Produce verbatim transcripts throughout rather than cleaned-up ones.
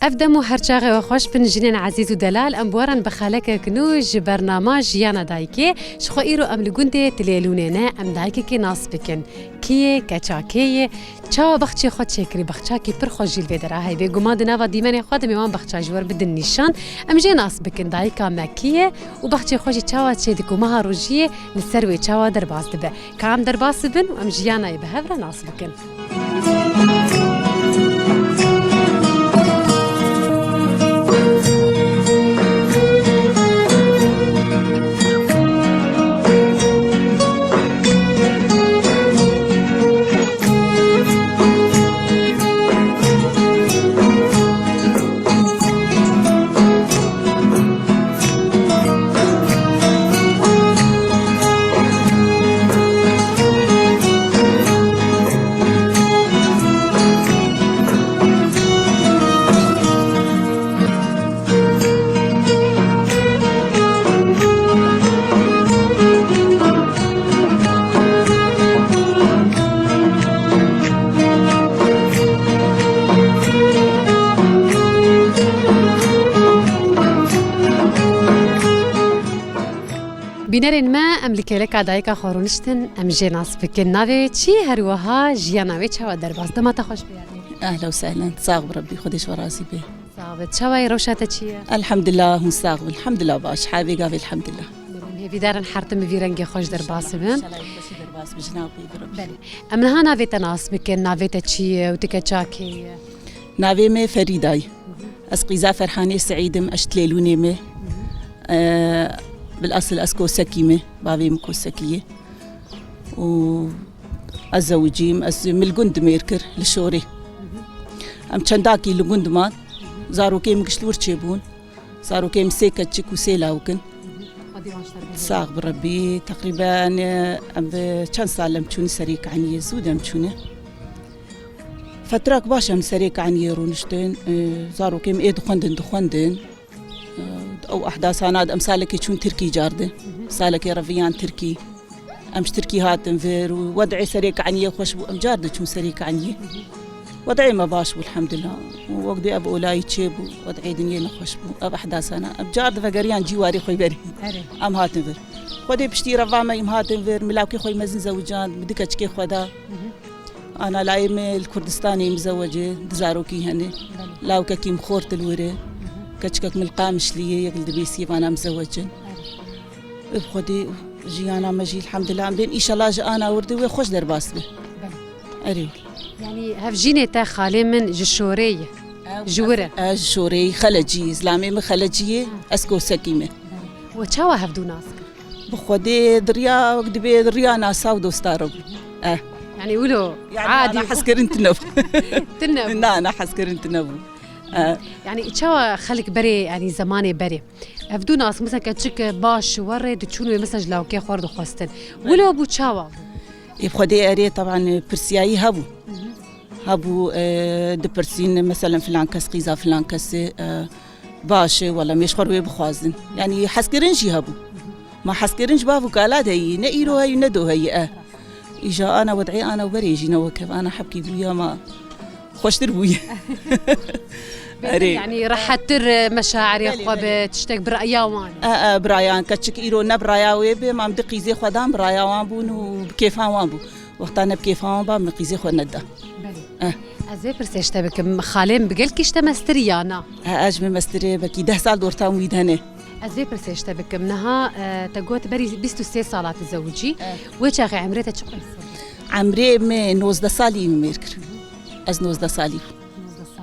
Ev dem û her çaxê we xweş bin jinên ezîz û delal, em bi we re in bi xelekek nû ji bernama Jiyana Dayikê. Ji xwe îro em li gundê Tilêlûnê ne, em dayikekê nas bikin. Kê ye, keça kê ye, çawa bexçê xwe çêkirî, bexçakî pir xweş jî li vê dera heye. Bêguman di nava dîmenê xwe de em ê wan bexça ji we re bidin nîşan. Em jê nas bikin, dayika me kî ye û bexçê xwe jî çawa çêdike û meha rojiyê li ser wê çawa derbas dibe. Ka em derbas bibin û em Jiyanayê bi hev re nas bikin. Bînerên me, em li kêleka dayika xwe rûniştin, em jê nas bikin. Navê wê çi ye, her wiha jiyana wê çawa derbas? Dema te xweş be yanî. Ehla û sehlen, sax bi Rebbî, Xwedê ji we razî be. Sax be. Çawa yî, rewşa te çi ye? Elhamdulillah, hûn sax bin. Elhamdulillah, baş. Her vê gavê elhamdulillah. Em hêvîdar in her tim bi vî rengê xweş derbas bin. Belê. Em niha navê te nas bikin, navê te çi ye û tu keça kê ye? Navê me Ferîda ye. Ez qîza Ferhanê Seîd im, ez ji Tilêlûnê me. Ee, bilasil ez Kosekî me, bavê min Kosekî ye. Û ez zewicîm, ez min li gund mêr kir, li Şorê. Em çendakî li gund man, zarokê min giş li wir çêbûn. Zarokê min sê keçik û sê lawik in. Sax bi Rebbî, teqrîben, e, em bi çend sal em çûn serê Kaniyê, zû de em çûne. Fetrak baş em serê Kaniyê rûniştin, e, zarokê min ê dixwendin, dixwendin. E, ew ehdasana de em salekê çûn Tirkî car de. Salekê reviyan Tirkî. Em ji Tirkî hatin vir û wed'ê serê Kaniyê xweş bû. Em car diçûn serê Kaniyê. Wed'ê me baş bû, elhamdulillah. Û wek dê ev olayî çêbû, wed'ê dinyê nexweş bû. Ev ehdasana. Em car divegeriyan cîwarê xwe berî. Erê. Em hatin vir. Xwedê piştî reva me em hatin vir. Min lawkê xwe mezin zewicand, min du keçikê xwe da. Ana layê me li Kurdistanê mizewecê, du zarokî hene. Belê. Lawkekî min xort li wir e. Keçikek min li Qamişliyê, yek li Dibêsiyê, vana mizewecin. Erê. Bi Xwedê jiyana me jî, elhamdulillah, em bên, îşallah ji ana wirdî wê xweş derbas be. Belê. Erê. Yanî hevjînê te xalê min ji Şorê ye. Ji wir e. Ez ji Şorê yî, xelecî yî, zilamê min xelecî ye, ez kosekî me. Belê. We çawa hevdû nas kir? Bi Xwedê di riya, wek dibê di riya nasa û dosta re bû. Eh. Yanî wilo. Yanî adî ana bû. Hezkirin tune bû. Tune bû. Na, na, hezkirin tune bû. Eh. Yanî çawa xelk berê, yanî zemanê berê? Hevdû nas, mesela keçik baş werê diçûn wê mesela ji lawkê xwe re dixwestin. Wilo bû çawa bû? Ê, bi Xwedê erê, teban, pirsiyayî hebû. Hebû, e, dipirsîn, meselen filan kes qîza filan kesê, e, baş e, wela mêşxwer wê bixwazin. Yanî hezkirin jî hebû. Ma hezkirin ji bav û kala de yî, ne îro heyî, ne do heyî, e. Îja ana wed'ê ana û berê jî ne wek ev, ana hebkî bûye ma xweştir bûye. Erê. Yanî rehettir, e, meşairê xwe bi tiştek bi reya wan. E, e, birayan, keçik îro ne bi raya wê be, ma em di qîzê xwe dan bi raya wan bûn û bi kêfa wan bû. Wexta ne bi kêfa wan ba, min qîzê xwe neda. Belê. Eh. Ez vê pirsê ji te bikim, xalê min bi gelkî ji te mestir ya na? Eh, ez ji min mestirê belkî deh sal dortan wî de ne. Ez vê pirsê ji te bikim, niha, eh, te got berî bîst û sê sala tu zewicî. Eh. Wê çaxê emrê te çi qas bû? Emrê min nozdeh salî min mêr kir. Ez nozdeh salî bûm.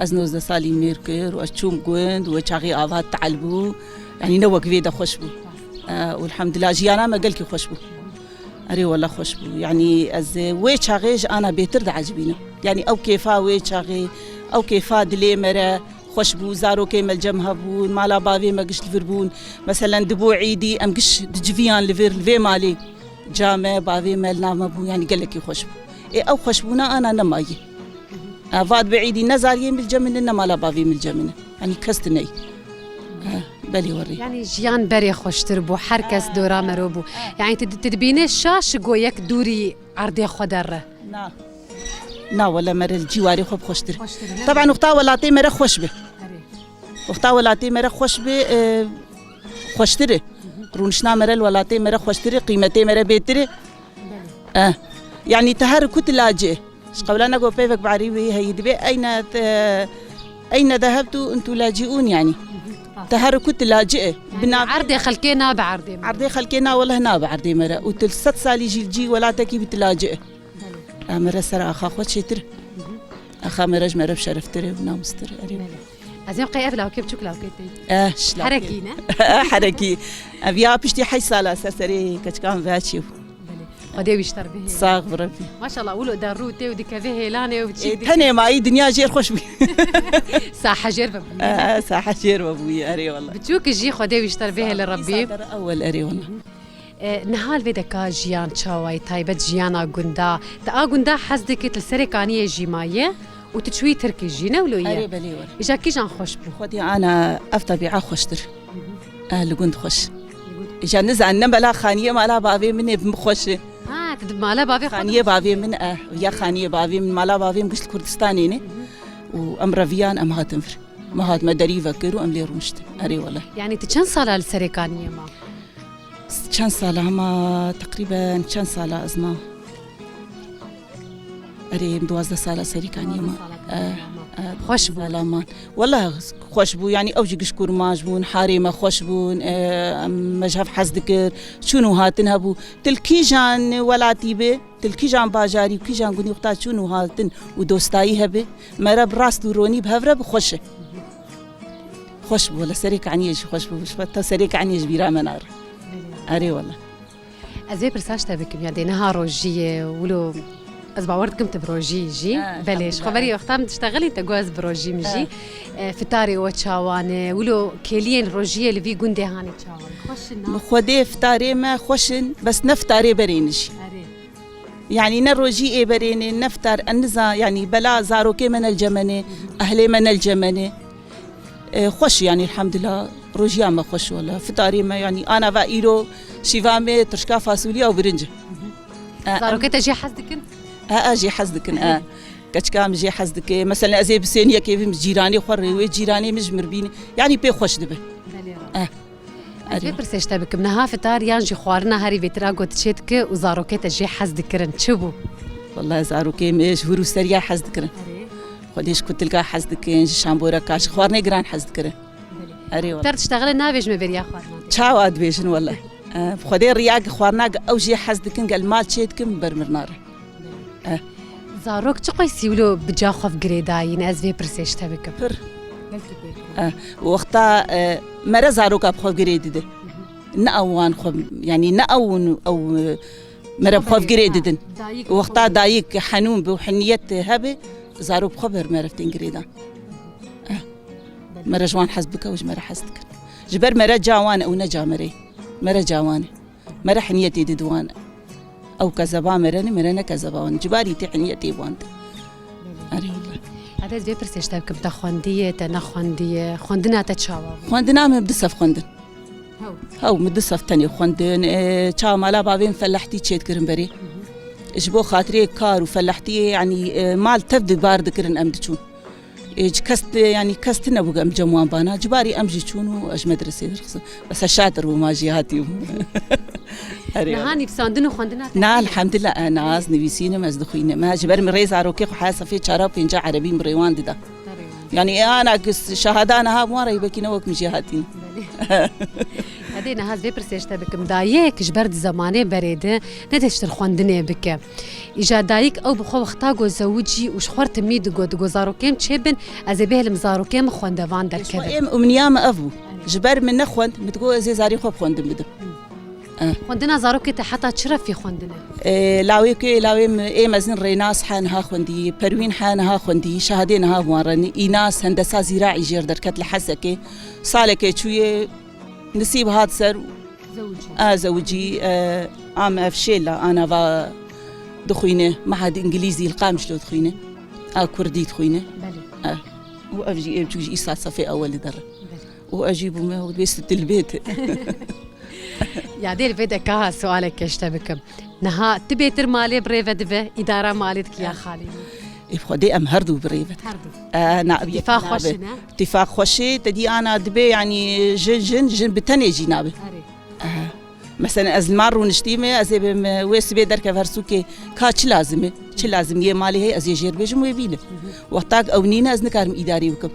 Ez nozdeh salî mêr kir û ez çûm gund û wê çaxê ava teal bû. Yanî ne wek vê de xweş bû. Eh, û elhamdulillah jiyana me gelkî xweş bû. Erê wela xweş bû. Yanî ez, e, wê çaxê ji ana bêtir diecibînim. Yanî ew kêfa wê çaxê, ew kêfa dilê me re xweş bû. Zarokê me li cem hebûn, mala bavê me giş li vir bûn. Meselen dibû îdî em giş diciviyan li vir, li vê malê. Ca me, bavê me li nav me bû. Yanî gelekî xweş bû. Ê ew xweşbûna ana nemaye. E, va dibe îdî ne zariyê min li cem min e, ne mala bavê min li cem min e. Yanî kes tune ye. E, belê werê. Yanî jiyan berê xweştir bû, her kes dora mero bû. Yanî tu, tu dibînî şaş go yek dûrî erdê xwe derre. Na. Na, wele mere li cîwarê xwe bi xweştir. Xweştir, ne? Teban wexta welatê mere xweş be. Erê. Wexta welatê me re xweş be, e, xweştir e. Rûniştina me re li welatê me re xweştir e, qîmetê me re bêtir e. Eh. Yanî te her ku tu lacê. Ji qewla ne got peyvek bi erî wî heyî dibe, eyne te, eyne dehebtu entu laciûn yanî. Te her ku tu lacê. Yanî erdê xelkê nabe erdê me. Erdê xelkê na weleh nabe erdê me re. Û tu li sed salî jî li cî welatekî bî tu lacê. Belê. Em re ser axa xwe çêtir. Axa me re ji me re bi şereftir e, bi namûstir. Erê. Belê. Ez ê qey ev lawkê biçûk lawkê tê. Eh, ji lawkê. Herekî ne? Eh, herekî. Ev ya piştî heşt sala ser serê keçika min veçî bû. Belê. Xwedê wî ji te re bihêle. Sax bi Rebbî. Maşallah, wilo derû tê û dikeve hêlanê û biçîk. Ê, dike. Tenê mayî dinya jêr xweş bûye. Sahe jêr ve bûye. Eh, sahe jêr ve bûye, erê wele. Biçûk jî Xwedê wî ji te re bihêle Rebbî. Sax bi Rebbî, erê wele. E, niha li vê deka jiyan çawa ye, taybet jiyana gunda? Tu a gunda hez dikî, tu li serê kaniyê jî maye û tu çûyî Tirkî jî, ne wilo ye? Erê, belê were. Îja kîjan xweş bû? Xwedî ana ev tebîa xweştir. Eh, li gund xweş. Îja nizanin ne mela xaniyê mala bavê min ê bi min xweş e. Ha, tu di mala bavê xwe. Xaniyê bavê min e, ya xaniyê bavê min, mala bavê min giş li Kurdistanê ne. Û em reviyan em hatin vir. Me hat me derî vekir û em lê rûniştin. Erê wele. Yanî tu çend sala li serê kaniyê ma? Çend sala hema teqrîben çend sala ez mam? Erê, em duwazdeh sala serî kaniyê ma. Duwazdeh sala kaniyê ma. Eh, eh, xweş bû. Sala man. Wela xweş bû, yanî ew jî giş kurmanc bûn, harê me xweş bûn, eh, em, me ji hev hez dikir, çûn û hatin hebû. Tu li kîjan welatî be, tu li kîjan bajarî û kîjan gundî wexta çûn û hatin û dostayî hebe, me re bi rast û ronî bi hev re bi xweş e. Xweş bû, wele serê kaniyê jî xweş bû. Ji ber te serê kaniyê ji bîra me nare. Erê wele. Ez vê pirsa ji te bikim, ya dê niha rojî ye, wilo ez bawer dikim tu bi rojî yî jî. Ha, belê, ji xwe elhamdulillah. Berî wexta min diştexilî te got ez bi rojî min jî. Ha. E, fitarê we çawan e, wilo kêliyên rojiyê li vî gundê hanê çawan? Xweş in, na? Bi Xwedê fitarê me xweş in, bes ne fitarê berê ne jî. Erê. Yanî ne rojî ê berê ne, ne fitar, en niza, yanî bela zarokê me ne li cem me ne, ehlê me ne li cem me ne. E, xweş, yanî elhamdulillah, rojiya me xweş wele. Fitarê me, yanî ana va îro şîva me tirşka fasulya û birinc e. E, zarokê te jê hez dikin? E, e, jê hez dikin, e. Keçika min jê hez dike. Mesela ez ê bi sêniyekê bim, cîranê xwe rê wê, cîranê min ji min re bîne. Yanî pê xweş dibe. Belê. E. Ez vê pirsê ji te bikim. Niha fitar yan jî xwarina herî vêtir a got çê dike û zarokê te jê hez dikirin. Çi bû? Wallahî zarokê min ji hûr û seriya hez dikirin. Erê. Xwedê ji kutilka hez dikin, ji şamboreka, ji xwarinê giran hez dikirin. Belê. Erê wele. Ter diştexile navêjime beriya xwarina te. Çawa dibêjin wele? Eh, bi Xwedê riya gi xwarina gi ew jê hez dikin, gel mal çê dikin, ber mir nare. Eh. Zarok çi qeysî wilo bi ca xwe girêdayî ne, ez vê pirsê ji te bikim. Pir. Eh, wexta, eh, mere zaroka bi xwe girê dide. Ne ew wan xwe, yanî ne ew, ew, eh, mere bi xwe girê didin. Wexta dayik henûn bi û hiniyet hebe, zarok bi xwe ber mere tên girêdan. Eh. Mere ji wan hez bike û ji mere hez dikin. Ji ber mere ca wan e û ne ca mere ye. Mere ca wan e. Mere hiniyetê dide wan. Ew kezeba mere ne, mere ne kezeba wan. Cibarî tê hiniyetê wan de. Erê wele. Hede ez vê pirsê ji te bikim, te xwendiye, te nexwendiye, xwendina te çawa bû? Xwendina min bi du sef xwendin. Hew. Hew, min du sef tenê xwendin. E, çawa mala bavê min felehtî çêdikirin berê. Ji bo xatirê kar û felehtiyê, yanî, e, mal tev dibar dikirin em diçûn. Ê, ji kes, yanî kes tune bû em cem wan bana. Cibarî em jî çûn û ez ji medresê derxistim. Bes ez şatir bûm, ma jî hatî bûm. Erê. Niha nivîsandin û xwendina te Na, heye? Elhamdulillah, e, na ez nivîsînim, ez dixwînim. E, ji ber min rê zarokê xwe heya sefê çara û pênca erebî min rê wan dida. Te rê wan. Yanî, e, ana ku şahada niha bi wan re yê, belkî ne wek min jê hatîn. Belê. Hede niha ez vê pirsê ji te bikim. Dayik ji ber di zemanê berê de ne dê ji te xwendinê bike. Îja dayik ew bi xwe wexta got zewicî û ji xwe re timî digot, digot zarokêm çêbin, ez ê bihêlim zarokê min xwendevan derkevin. Ê, em umniya min ev bû. Ji ber min nexwend, min digot ez ê zarê xwe bi xwendin bidim. Eh. Xwendina zarokê te heta çi refî xwendine? Ê, lawê ku ê lawê min ê mezin Rênas he niha xwendî, Perwîn he niha xwendî, şahadê niha bi wan re ne. Înas hendesa zîraî jêr derket li Hesekê. Salekê çûye, Nisîb hat ser. Zewicî. A, zewicî, e, am ev şêla, ana va dixwîne, mehad îngilîzî li Qamişlo dixwîne. A, kurdî dixwîne. Belê. E, û ev jî, ev çû jî îsal sefê ewelî de re. Belê. Û ez jî bûme û bê sitilbêt. Ya dê li vê deka ha sualek ji te bikim. Niha tu bêtir malê bi rê ve dibe, îdara malê dikî ya xalê? Ê Xwedê em her du birêvin. Her du. E, na, Tîfa nabe. Xweş e, ne? Tîfa xweş e, te dî ana dibe, yanî jin, jin, jin bi tenê jî nabe. Erê. E, mesela ez li mal rûniştî me, ez ê bim, wê sibê derkev her sûkê, ka çi lazim e? Çi lazim yê malê heye, ez ê jêr bêjim wê bîne. Wextak ew nîne, ez nikarim îdarî bikim.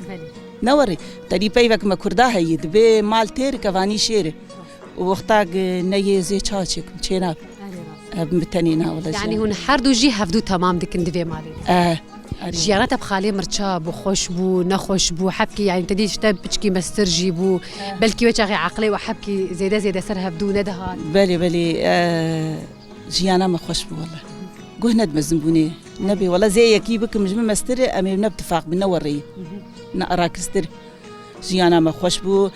Belê. Ne werê, te dî peyvek me kurda heye, dibe mal têr, kevanî şêr e. Û wextak, e, ne yê zê çawa çêkim, çênabe. Erê rast. Ev bi tenê na wele. Yanî hûn her du jî hevdu temam dikin di vê malê de? E, erê. Jiyana te bi xalê mirça bû, xweş bû, nexweş bû, hebkî, yanî te dî ji te piçkî mestir jî bû. E. Belkî wê çaxê eqlê we hebkî zêde zêde ser hevdu nedihat. Belê, belê, e, jiyana me xweş bû wele. Guh ne di mezinbûnê. Nebê wele zê yekî bikim ji min mestir e, em ê ne bi tifaq bin, ne werê ye. Ne erakistir. Jiyana me xweş bû.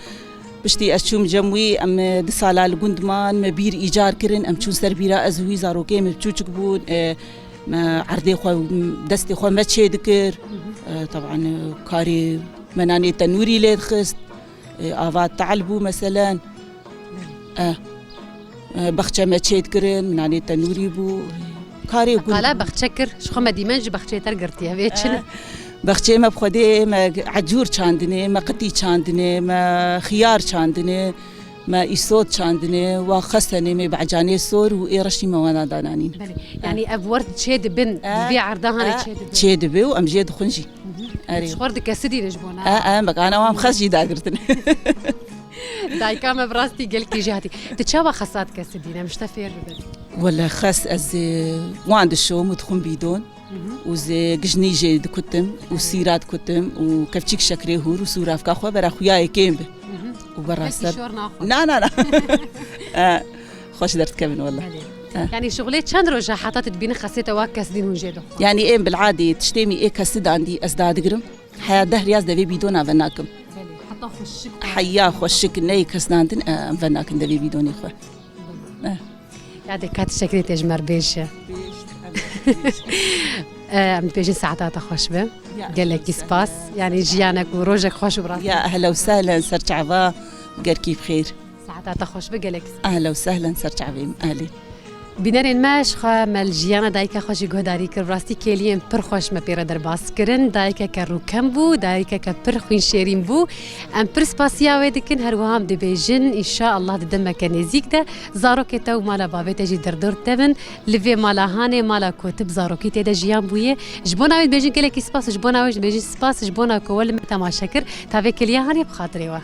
Piştî ez çûm cem wî, em, e, du sala li gund man, me bîr îcar kirin, em çûn ser bîra ez û wî, zarokê me çûçik bûn, e, me erdê xwe, destê xwe me çê dikir. E, teban, e, karê me nanê tenûrî lê dixist. E, ava tehl bû meselen. E, e, bexçe me çê dikirin, nanê tenûrî bû. Karê gund. Qala bexçe kir, ji xwe me dîmen ji bexçeyê te girtiye. Vê çi ne? E, bexçeyê me bi Xwedê me ecûr çandinê, me qitî çandinê, me xiyar çandinê, me îsot çandinê, wa xesenê me becanê sor û ê reşî me wana dananîn. Belê. Yanî ev wert çê dibin, e, vê erda hane, e, çê dibin. Çê dibe û em jê dixwin jî. Erê. Ji xwe dikesidîne ji bona. E, e, me kana wan xes jî dagirtin. Dayika me bi rastî gelkî jêhatî. Tu çawa xesa dikesidîne? Em ji te fêr bibin. Wele xes ez, e, wan dişom û dixwim bîdon. Û zê gijnî jê dikutim û sîra dikutim û kevçîk şekrê hûr û sûravka xwe bera xuyayê kêm bi. Û bera ser. Belkî şor naxwe. Na, na, na. E, xweş derdikevin wele. Belê. E. Yanî şixulê çend roj e heta tu dibînî xesê te wa kes dîn hûn jê dixwin? Yanî êm bil'adê tiştê min ê kesi dandî ez dadigirim. Heya deh riyaz devê bîdona venakim. Belê, heta xweşik. Heya xweşik neyê kes dandin, e, em venakin devê bîdonê xwe. E. Ya dê ka teşekkürê te ji me re bêje. E, em dibêjin saeta te xweş be. Ya, gelekî spas. Yanî jiyanek û rojek xweş û bi rastî. Ya ehla û sehlen ser çava, gelkî bi xêr. Saeta te xweş be, gelekî spas. Ehla û sehlen ser çavê min, elî. Bînerên me, ji xwe me li jiyana dayika xwe jî guhdarî kir. Bi rastî kêliyên pir xweş me pê re derbas kirin. Dayikeke rûkem bû, dayikeke pir xwînşêrîn bû. Em pir spasiya wê dikin, her wiha em dibêjin, înşaallah di demeke nêzîk de zarokê te û mala bavê te jî derdor tevin. Li vê mala hanê, mala ku tu bi zarokî tê de jiyan bûye. Ji bona wê dibêjin gelekî spas, ji bona wê jî dibêjin spas, ji bona ku we li me temaşe kir. Ta vê kêliya hanê bi xatirê we.